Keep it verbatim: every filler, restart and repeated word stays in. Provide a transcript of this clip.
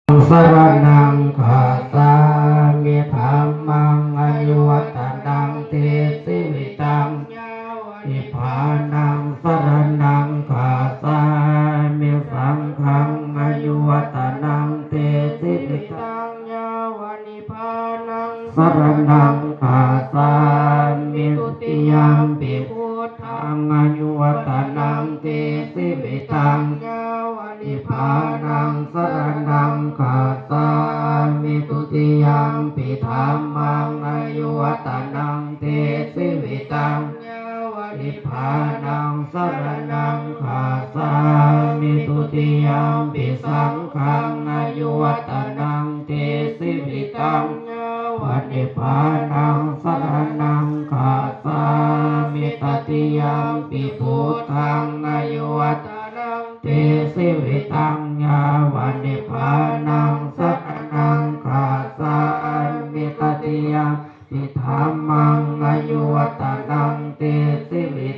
saraṇaṃ gacchāmi. Dhammaṃ āyuvaḍḍhanaṃ te jīvitaṃ yāva nibbānaṃ saraṇaṃ gacchāmi. Saṅghaṃ āyuvaḍḍhanaṃ te jīvitaṃ yāva nibbānaṃ saraṇaṃ gacchāmi. Dutiyampi buddhaṃ āyuvaḍḍhanaṃ te jīvitaṃ yāva nibbānaṃ saraṇaṃ gacchāmi. Dutiyampi dhammaṃ āyuvaḍḍhanaṃ te jīvitaṃ yāva nibbānaṃ saraṇaṃ gacchāmi. Dutiyampi saṅghaṃ āyuvaḍḍhanaṃ te jīvitaṃ yāva nibbānaṃ saraṇaṃ gacchāmi. Tatiyampi buddhaṃ āyuvaḍḍhanaṃ te jīvitaṃ yāva nibbānaṃ saraṇaṃ gacchāmi. Tatiyampi dhammaṃ āyuvaḍḍhanaṃ te jīvitaṃ